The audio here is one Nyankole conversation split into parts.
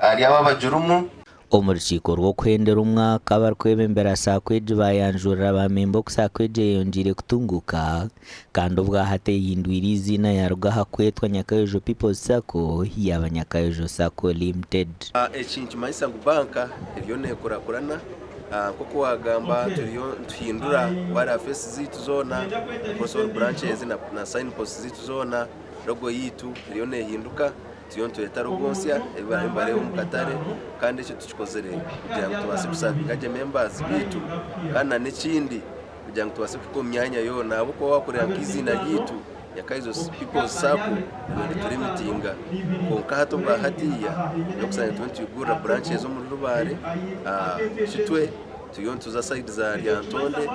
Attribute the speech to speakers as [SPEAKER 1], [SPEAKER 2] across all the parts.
[SPEAKER 1] Ahari abo abagirimu.
[SPEAKER 2] Omu rukiiko rw'okuhendera omwaka, abarikwebembera Sacco egi bayanjurira ba memba oku Sacco egi eyongyeire kutunguuka kandi obwahati ehindwire eiziina yaruga aha kwetwa Nyakayojo People's Sacco yaaba Nyakayojo Sacco Limited.
[SPEAKER 1] Eki nikimanyisa ngu banka eriyo nekurakurana nk'oku wagamba turiyo nituhindura wareeba feesi zaitu zoona across all branches na sign post zaitu zoona, logo yaitu eriyo nehinduka. Turiyo nitureeta logo nsya ei bariyo nibareeba omu katare kandi ekyo tukikozire kugira ngu tubaase kusavinga gye members baitu kandi na n'ekindi kugira ngu tubaase kuhika omu myanya yoona ahabw'okuba waakureeba nk'eiziina ryaitu Nyakaizo People's Sacco ribaire niturimitinga kwonka hati obwa hatiiya n'okushanga turiyo nitwigurira branches omuri Rubare, Kitwe, turiyo nituza sayidi za Lyantonde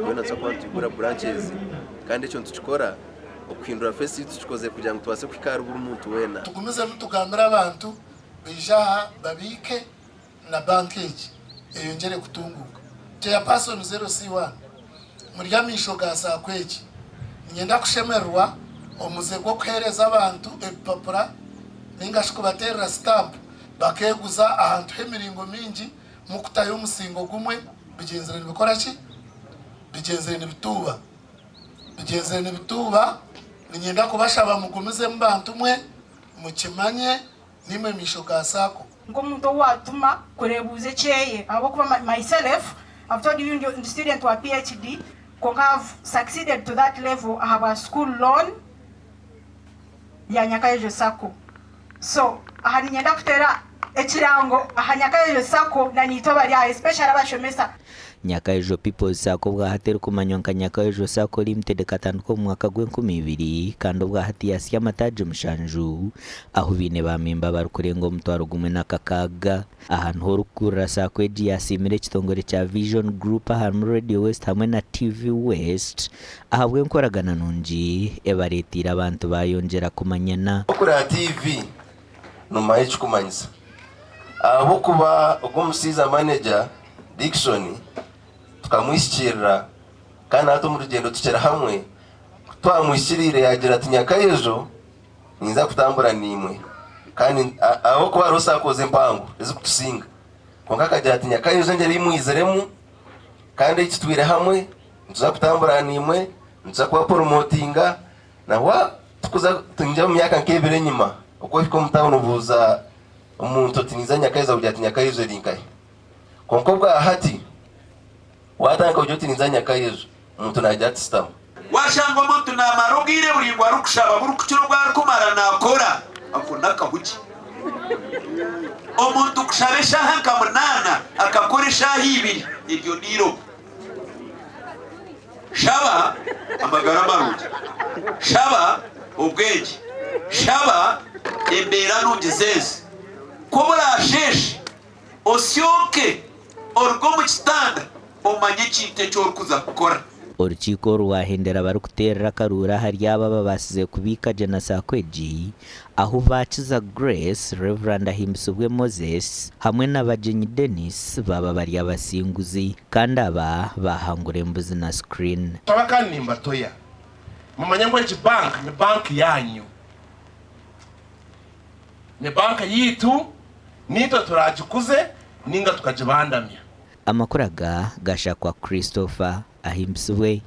[SPEAKER 1] hoona nituza kuba nitwigura branches kandi ekyo nitukikora Okuhindura feesi tukikozire kugira ngu tubaase kuhika ahari buri muntu weena.
[SPEAKER 3] Tugumizemu tugambire abantu baije aha babiike na banka egi eyongyere kutunguuka. Chairperson LC1, Muri amaisho ga Sacco egi, niinyenda kushemererwa omuze gw'okuheereza abantu ebipapura nainga shi kubateerera sitampu bakeeguza ahantu h'emiringo mingi mukutayo omusingo gumwe bigyenzire nibikora ki? Bigyenzire nibituuba. Bigyenzire nibituuba, niinyenda kubashaba mugumizemu bantu mwe, mukimanye naimwe maisho ga Sacco.
[SPEAKER 4] Nk'omuntu ou waatuma kureebuuza ekyeye ahabw'okuba myself I've told you ndi student wa PhD kwonka I've succeeded to that level ahabwa school loan ya Nyakayojo Sacco. So aha niinyenda kuteera ekirango aha Nyakayojo Sacco na naitwe abari aha especially abashomesa.
[SPEAKER 2] Nyakayojo People's Sacco obwahati erikumanywa nka Nyakayojo Sacco Limited ekatandika omu mwaka gw'enkumi ibiri kandi obwahati yasya amataagi mushanju ahu baine ba memba abarikurenga 1006. Aha niho orikukurira Sacco egi yasiimire ekitongore kya Vision Group aharimu Radio West hamwe na TV West ahabw'enkoragana nungi ebareeteire abantu bayongyera kumanyana.
[SPEAKER 1] Okureba TV nomanya ekikumanyisa ahabw'okuba ogu omushaija manager Dickson tukamwishikirira kandi nahati omu rugyendo tukiri hamwe ku twamwishikiriire yaagira ati nyakayejo ninza kutambura naimwe kandi ahabw'okuba hariho saakozi empango ezikutusinga kwonka akagira ati nyakayejo engyeri ei mwiziremu kandi ei tutwire hamwe nituza kutambura naimwe nituza kubaporomotinga nangwa tukuza ningira omu myaka nk'ebiri enyima oku ohika omu tawuni obuuza omuntu oti ninza Nyakaiza akugira ati Nyakaiza eri nkahi? Kwonka obwa hati waatandika kugira oti ninza Nyakaiza omuntu naagira ati sitama.
[SPEAKER 5] Waashanga omuntu naamara obwire buraingwa arikushaba burikukira obu arikumara naakora, ako n'akahugi. Omuntu kushaba eshaaha nka munaana akakora eshaaha ibiri, eryo n'eirobo. Shaba amagara marungi. Shaba obwengye. Shaba embeera nungi z'ensi. Ku oraasheeshe, osyoke oruge omu kitanda omanye ekintu eki orikuza kukora.
[SPEAKER 2] Orukiiko oru rwahendera barikuteerera akaruuru ahari abo ababaasize kubiika gye na Sacco egi, ahu Bakiza Grace, Rev. Ahimbisibwe Moses hamwe na Bagyenyi Denis baaba bari abasinguzi kandi aba baahangura embuzi na screen.
[SPEAKER 6] Shaba kandi nimbatoya mumanye ngu egi bank ni bank yanyu, ni bank yaitu, nitwe turagikuze ninga tukagibandamya.
[SPEAKER 2] Amakuru aga gashakwa Christopher Ahimbisibwe.